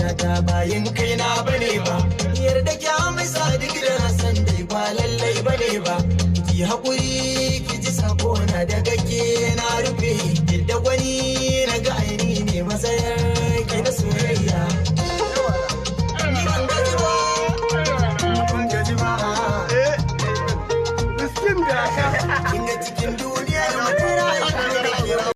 Zuciyata bayan kai na bane ba. Yarda ki amsa, duk da na san dai ba lallai bane ba. Ki haƙuri, ki ji sako na daga